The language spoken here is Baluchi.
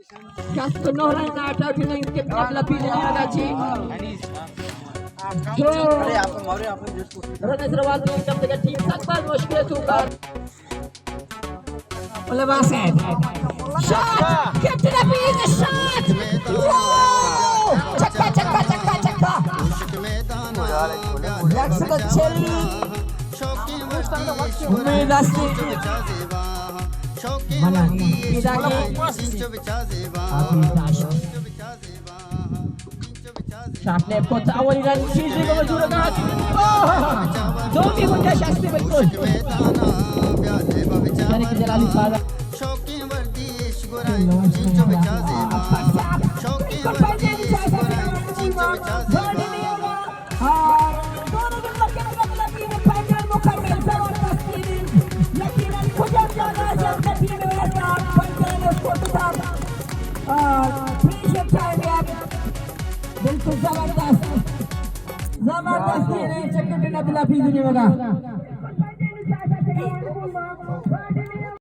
شست و نه رن آٹا کنن کہ کپلا پیلے آگا چی. جو رن سروال تو کم دگہ ٹیم سک باز مشکل تو کار. اللہ باسط. شاٹ! کیپٹن حفیظ شاٹ! واو! چکا، چکا، چکا، چکا! یک سد و چل. امید است. ملنگ. پیدا کی. آبی داشت. شاٹ لیب کت، اولی رن چیزی کو مزور دات. آہ! دومی گنجائش ہستی بالکل. طارق جلالی پادا. اور دونوں دن مکہ مکہ تین پنجل مکمل زبردست تین. یقیناً کجا جانا جب تین ویسا پنجل اس کو تو. اور فنشنگ ٹائم یار. بالکل زبردست. زبردست تین ہے، چکر ٹنا بلا پیزنی ہوگا.